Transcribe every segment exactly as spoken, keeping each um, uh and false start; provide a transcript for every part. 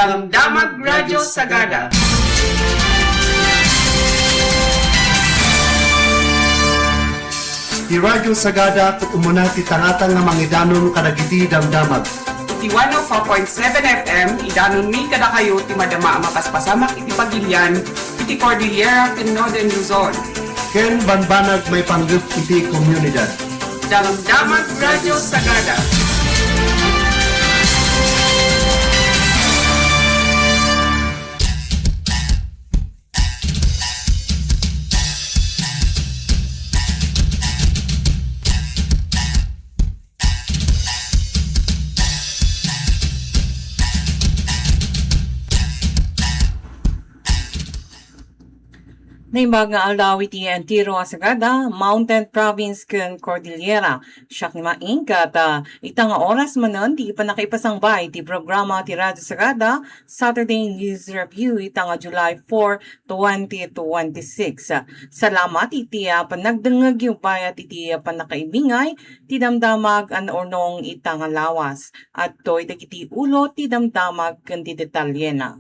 Damdamag Radyo Sagada. Ti Radyo Sagada ket umuna ti tangatang nga mangidanon kadagiti damdamag. Iti one oh four point seven F M, idanonmi kadakayo ti madama a mapaspasamak iti pagilian iti Cordillera ken Northern Luzon. Ken bambanag maipanggep iti komunidad. Damdamag Radyo Sagada. Naimbag nga aldaw iti entero a Sagada, Mountain Province ken Cordillera. Siak ni Maing ket, ah, ita nga oras manen ti pannakaipasangbay ti programa ti Radyo Sagada, Saturday News Review, ita nga July four, twenty twenty-six. Salamat iti, ah, panagdengngegyo bayat iti, ah, pannakaibingay ti damdamag a naurnong ita nga lawas. Adtoy dagiti ulo ti damdamag ken ti detalyena.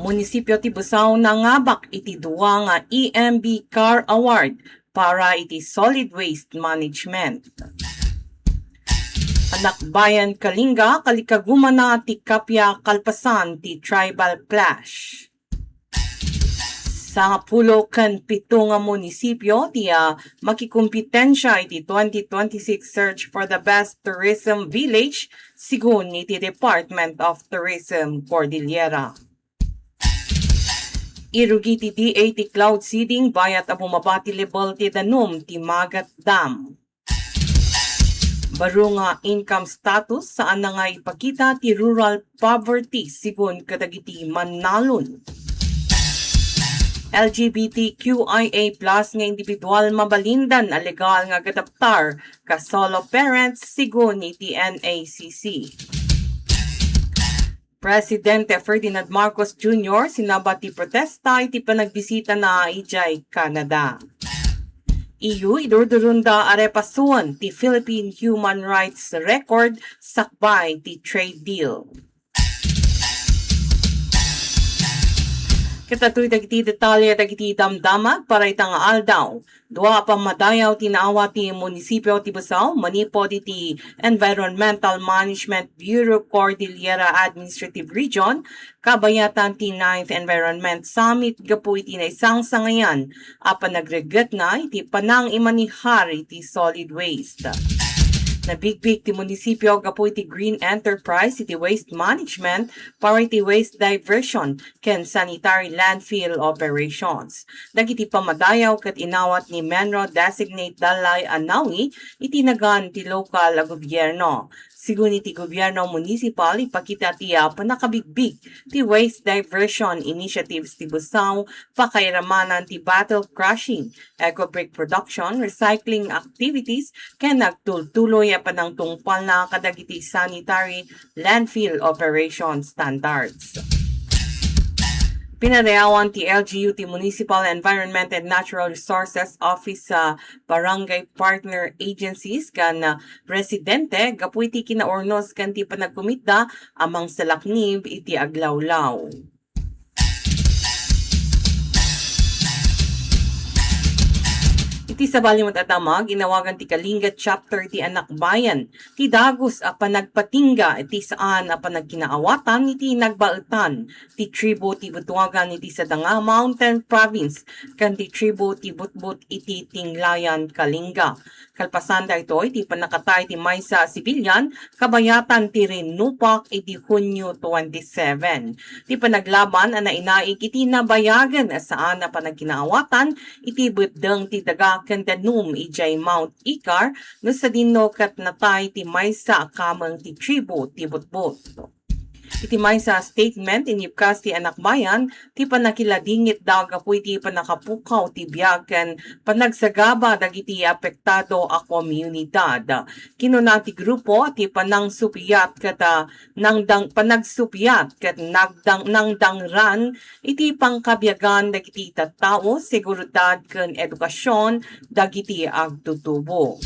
Munisipio ti Busaw nangabak iti dua nga E M B Car Award para iti solid waste management. Anakbayan Kalinga, kalikagumana ti kappia kalpasan ti tribal clash. Sangapulo ken pito nga munisipio ti, ah, makikompetensya iti twenty twenty-six Search for the Best Tourism Village, sigun iti Department of Tourism Cordillera. Irugi ti D A ti cloud seeding bayat a bumaba ti level ti danum ti Magat Dam. Baro nga income status, saan na nga ipakita ti rural poverty sigun kadagiti mannalon. L G B T Q I A plus nga individual mabalindan a legal nga agadaptar ka solo parents sigun iti N A C C. Presidente Ferdinand Marcos Junior sinabat ti protesta iti panagbisitana idiay Canada. E U idurduronda a repasoen ti Philippine Human Rights Record sakbay ti trade deal. Ket adtoy dagiti detalye dagiti damdamag para ita nga aldaw. Dua a pammadayaw ti naawat ti munisipio ti Busaw manipud iti Environmental Management Bureau Cordillera Administrative Region, kabayatan ti ninth Environment Summit gapu iti naisangsangayan a panagreggetna iti panangimanehar iti solid waste. Nabigbig ti munisipio gapu iti green enterprise iti waste management para iti waste diversion ken sanitary landfill operations. Dagiti pammadayaw ket inawat ni Menro Designate Dalay Anawi iti nagan ti lokal a gobierno. Sigun iti gobierno munisipal, ipakita ti, ah, pannakabigbig ti waste diversion initiatives ti Busaw, pakairamanan ti bottle crushing, eco brick production, recycling activities, ken nagtultuloy a panangtungpalna kadagiti sanitary landfill operation standards. Pinadayawan ti L G U ti Municipal Environment and Natural Resources Office sa Barangay Partner Agencies ken, ah, residente gapu iti kinaurnos ken ti panagkumitda a mangsalaknib iti aglawlaw. Iti sabali met a damag, inawagan ti Kalinga Chapter ti Anakbayan ti dagus a panagpatingga iti saan a panagkinaawatan iti nagbaetan ti tribu ti Butuagan iti sadanga Mountain Province ken ti tribu ti Butbut iti Tinglayan, Kalinga. Kalpasan daytoy ti pannakatay ti maysa a sibilyan, kabayatan ti rinnupak idi Hunyo twenty-seven. Ti panaglaban a nainaig iti nabayagen a saan a panagkinaawatan iti beddeng ti daga ken danum idiay Mount Icar, no sadino ket natay ti maysa a kameng ti tribu ti Butbut. Iti maysa a statement, inibkas ti Anakbayan ti pannakiladingitda gapu iti pannakapukaw ti biag ken panagsagaba dagiti apektado a komunidad. Kinuna ti grupo ti panangsupiat ket, ah, nangdang-, panagsuppiat ket nagdang-, nangdangran iti pangkabiagan dagiti tattao, seguridad ken edukasion dagiti agtutubo.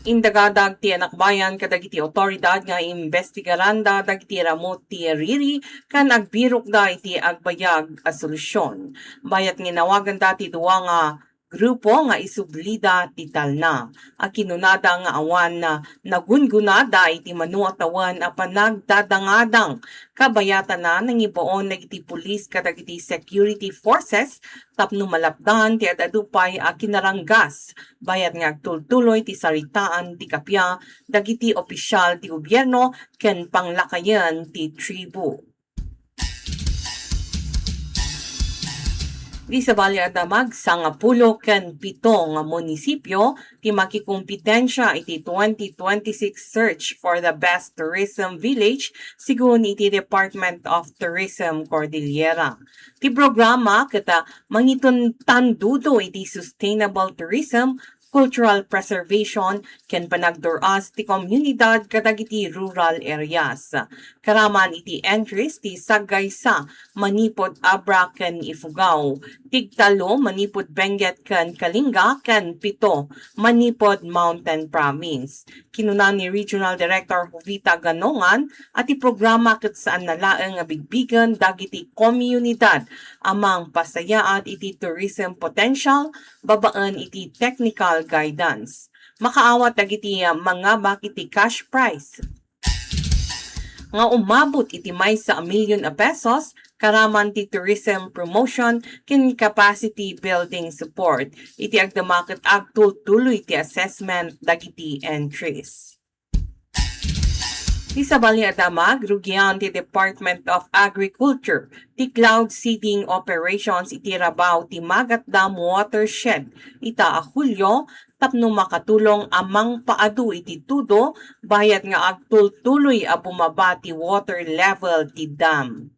Indagadag ti anakbayan kadagiti awtoridad nga imbestigaranda dagiti ramut ti riri ken agbirokda iti agbayag a solusion. Bayat nga inawaganda ti dua nga grupo nga isublida ti talna a kinunada nga awan na nagungunada iti mano a tawen a panagdadangadang. Kabayatana, nangibaon dagiti pulis kadagiti security forces tapno malapdan ti ad-adu pay a kinaranggas, bayat nga agtultuloy ti saritaan ti kappia dagiti opisyal ti gobierno ken panglakayen ti tribu. Di sabali a damag, sangapulo ken pito nga munisipio ti makikompetensya iti twenty twenty-six Search for the Best Tourism Village, sigun iti Department of Tourism Cordillera. Ti programa ket, ah, mangitandudo iti sustainable tourism, cultural preservation, ken panagdur-as ti komunidad kadagiti rural areas. Karaman iti entries ti Sagaysa, manipud Abra ken Ifugao, Tigtalo, manipud Benguet ken Kalinga, ken Pito, manipud Mountain Province. Kinuna ni Regional Director Jovita Ganongan a ti programa ket saan na laeng nga bigbigen dagiti komunidad a mangpasayaat iti tourism potential babaen iti technical guidance. Makaawat dagiti, ah, mangabak iti cash prize nga umabot iti maysa a milyon a pesos, karaman ti tourism promotion ken capacity building support. Iti agdama ket agtultuloy ti assessment dagiti entries. Di sabali a damag, rugian ti Department of Agriculture ti cloud seeding operations iti rabaw ti Magat Dam watershed ita a Hulio tapno makatulong a mangpaadu iti tudo bayat nga agtultuloy a bumaba ti water level ti dam.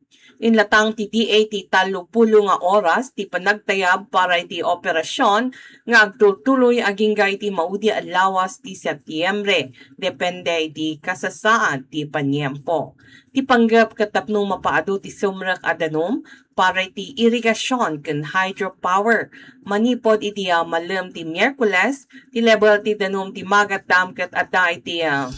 Inlatang ti D A ti tallopulo nga oras ti panagtayab para iti operasyon nga agtultuloy agingga iti maudi a lawas ti Setyembre, depende iti kasasaad ti paniempo. Ti panggep ket tapno mapaadu ti sumrek a danum para iti irigasyon ken hydropower. Manipud iti, ah, malem ti Miyerkules, ti level ti danum ti Magat Dam ket adda iti, ah,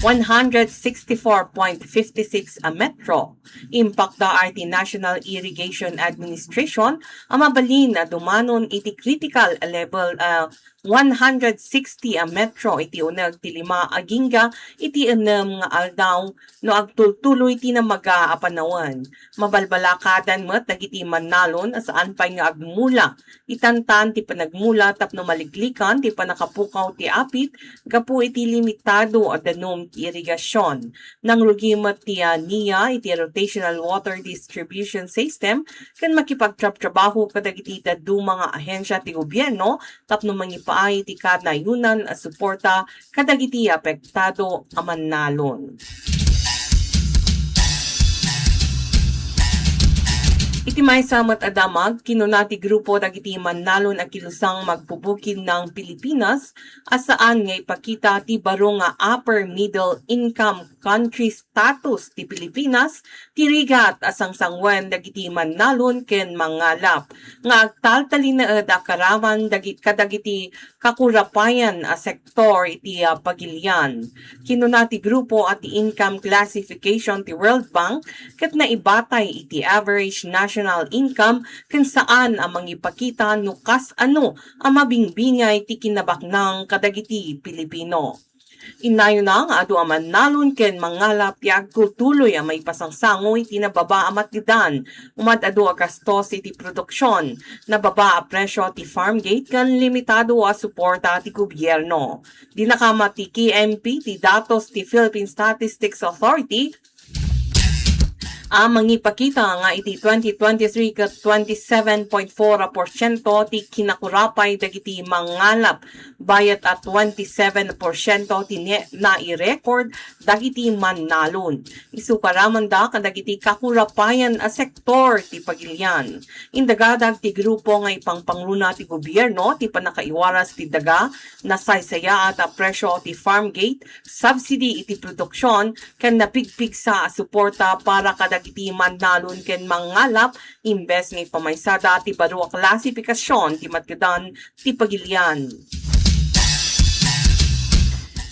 one hundred sixty-four point fifty-six a metro. Impakda ay ti National Irrigation Administration a mabalin a dumanon iti critical level, ah, one hundred sixty a metro iti uneg ti lima agingga iti ennem nga aldaw no agtultuloy ti namaga a panawen. Mabalbalakadan met dagiti mannalon a saan pay nga agmula. Itantan ti panagmula tapno maliklikan ti pannakapukaw ti apit gapu iti limitado a danum ti irigasyon. Nangrugi met ti, ah, NIA iti rotational water distribution system ken makipagtrabtrabaho kadagiti dadduma nga ahensia ti gobierno tapno mangipaay ti kanayonan a suporta kadagiti apektado a mannalon. Iti maysa met a damag, kinuna ti grupo dagiti mannalon a kilusang magbubukid ng Pilipinas a saan nga ipakita ti baro nga upper middle income country status ti Pilipinas, ti rigat a sangsangoen dagiti mannalon ken mangalap nga agtaltalinaed a karaman dagit-, kadagiti kakurapayan a sektor iti, ah, pagilian. Kinuna ti grupo a ti income classification ti World Bank ket naibatay iti average national income ken saan a mangipakita no kas-ano a mabingbingay ti kinabaknang kadagiti Pilipino. Innayona nga adu a mannalon ken mangalap ti agtultuloy a maipasangsango iti nababa a matgedan, umad-adu a gastos iti produksyon, nababa a presyo ti farm gate ken limitado a suporta ti gobierno. Dinakama ti K M P ti datos ti Philippine Statistics Authority a mangipakita nga iti twenty twenty-three ket twenty-seven point four a porsyento ti kinakurapay dagiti mangalap, bayat a twenty-seven porsyento ti ne-, nai-record dagiti mannalon. Isu karamanda kadagiti kakurapayan a sektor ti pagilian. Indagadag ti grupo nga ipangpangruna ti gobierno ti pannakaiwaras ti daga, nasaysayaat a presyo ti farm gate, subsidy iti produksyon, ken napigpigsa a suporta para kadagiti mannalon ken mangalap, imbes nga ipamaysada ti baro a klasifikasyon ti matgedan ti pagilian.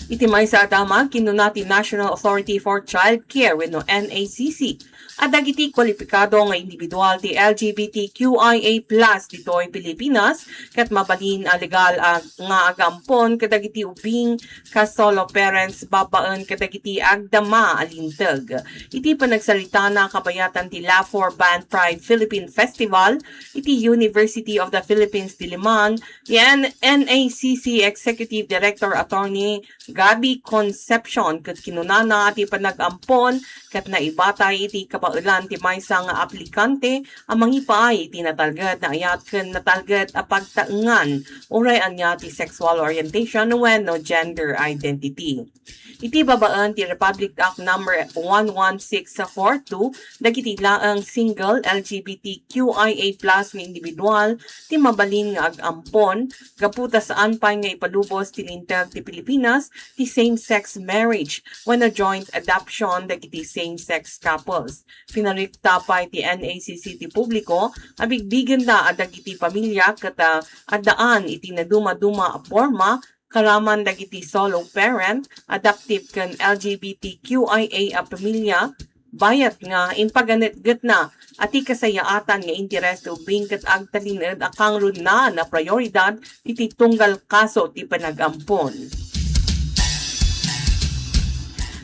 Iti maysa a damag, kinuna ti National Authority for Child Care wenno N A C C a dagiti kwalipikado nga individual ti L G B T Q I A plus ditoy Pilipinas ket mabalin a legal a, nga agampon kadagiti ubing kas solo parents babaen kadagiti agdama a linteg. Iti panagsaritana kabayatan ti Laugh for Band Pride Philippine Festival iti University of the Philippines Diliman, yan N A C C Executive Director Attorney Gabby Concepcion ket kinunana ti panagampon ket naibatay iti kabaelan ti maysa nga aplikante a mangipaay iti natalged nga ayat ken natalged a pagtaengan uray ania ti sexual orientation wenno gender identity. Iti babaen ti Republic Act Number one one six four two, dagiti laeng single L G B T Q I A plus nga individual ti mabalin nga agampon gapu ta saan pay nga ipalubos ti linteg ti Pilipinas ti same-sex marriage wenno joint adoption dagiti same-sex couples. Pinarikta pay ti N A C C ti publiko a bigbigenda a dagiti pamilya ket, ah, addaan iti nadumaduma a porma karaman dagiti solo parent, adoptive ken L G B T Q I A a pamilya, bayat nga impaganetgetna a ti kasayaatan nga interes ti ubing ket agtalinaed a kangrunaan a prioridad iti tunggal kaso ti panagampon.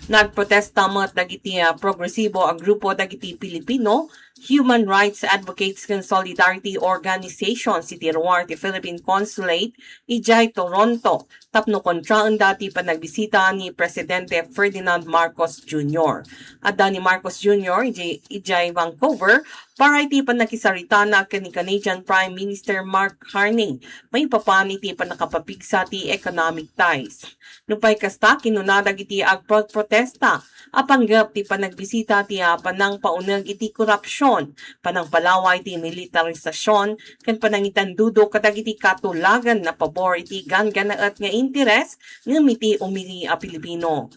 Nagprotesta met dagiti, ah, progresibo a grupo dagiti Pilipino Human Rights Advocates ken Solidarity Organizations iti ruar ti Philippine Consulate idiay Toronto tapno kontraenda ti panagbisita ni Presidente Ferdinand Marcos Junior. Adda ni Marcos Junior idiay, idiay Vancouver para iti pannakisaritana ken ni Canadian Prime Minister Mark Carney maipapan iti pannakapapigsa ti economic ties. Nupay kasta, kinuna dagiti agprotprotesta a panggep ti panagbisita ti, ah, panangpauneg iti korupsion, panangpalaway ti militarisasyon, ken panangitandudo kadagiti katulagan a pabor iti ganggannaet nga interes ngem iti umili a Pilipino.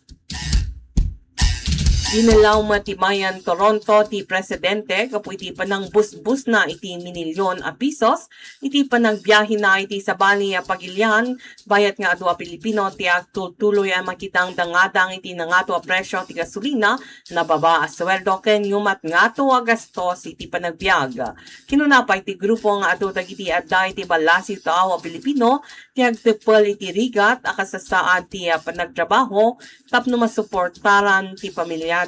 Dinellaw met ti Bayan Toronto ti presidente gapu iti panangbusbusna iti minilyon a pisos iti panagbiahena iti sabali a pagilian, bayat nga adu a Pilipino ti agtultuloy a makidangdangadang iti nangato a presio ti gasolina, nababa a sueldo ken yumat ngato a gastos iti panagbiag. Kinuna pay ti grupo nga adu dagiti adda iti ballasiw tao a Pilipino ti agteppel iti rigat a kasasaad ti, ah, panagtrabaho tapno masuportaran ti pamilyada.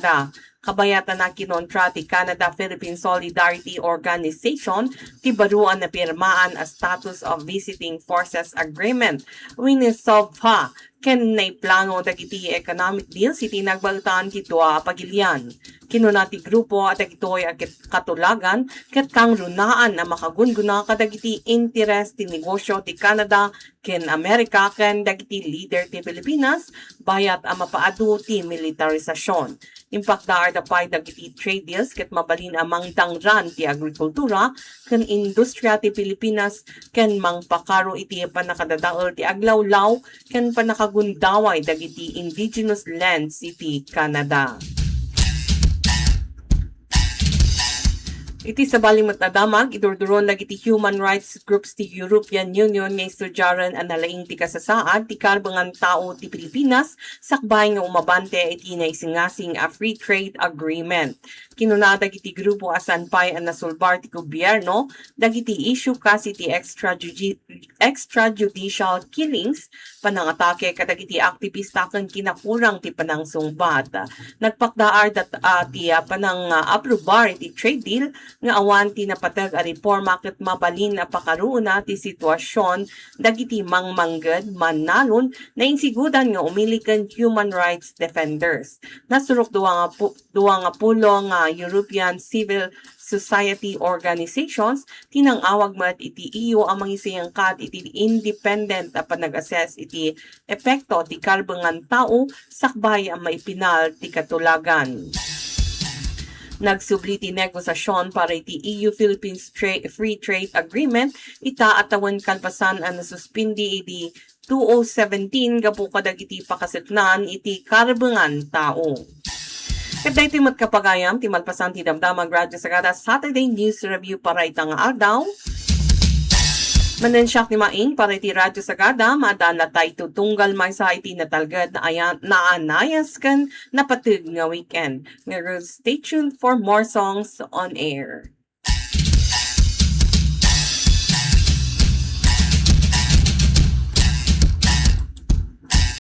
Kabayatan a kinontra ti Canada-Philippine Solidarity Organization ti baro a napirmaan a Status of Visiting Forces Agreement wenno SOVFA ken naiplano dagiti economic deals iti nagbaetan ti dua a pagilian. Kinuna ti grupo a dagitoy a ket-, katulagan ket kangrunaan a makagungguna kadagiti interes ti negosyo ti Canada ken Amerika ken dagiti lider ti Pilipinas bayat a mapaadu ti militarisasyon. Impakdaarda pay dagiti trade deals ket mabalin a mangdangran ti agrikultura ken industria ti Pilipinas ken mangpakaro iti pannakadadael ti aglawlaw ken pannakagundaway dagiti indigenous lands iti Canada. Iti sabali met a damag, idurduron dagiti human rights groups ti European Union nga istudiaren a nalaing ti kasasaad ti karbengan tao ti Pilipinas sakbay nga umabante iti naisingasing a free trade agreement. Kinuna dagiti grupo a saan pay a nasulbar ti gobierno dagiti issue kas iti extrajudi-, extrajudicial killings, panangatake kadagiti aktibista ken kinakurang ti panangsungbat. Nagpakdaarda, ah, ti, ah, panang, ah, aprubar iti trade deal nga awan ti napateg a reforma ket mabalin a pakaruona ti sitwasion dagiti mangmangged, mannalon, nainsigudan nga umili ken human rights defenders. Nasurok dua nga pu-, dua nga pulo nga European civil society organizations ti nang-awag met iti E U a mangisayangkad iti independent a panag-assess iti epekto ti karbengan tao sakbay a maipinal ti katulagan. Nagsubli ti negosasyon para iti E U-Philippines Tra-, Free Trade Agreement ita a tawen kalpasan a nasuspindi idi two oh seventeen gapu kadagiti pakaseknaan iti karbengan tao. Ket daytoy met, kapagayam, ti malpasan ti damdamag Radyo Sagada Saturday News Review para ita nga aldaw. Manen siak ni Maing para iti Radyo Sagada, maadaan latay tutunggal maysa iti natalged nga aya-, naanayas ken napateg nga weekend. Ngarud, stay tuned for more songs on air.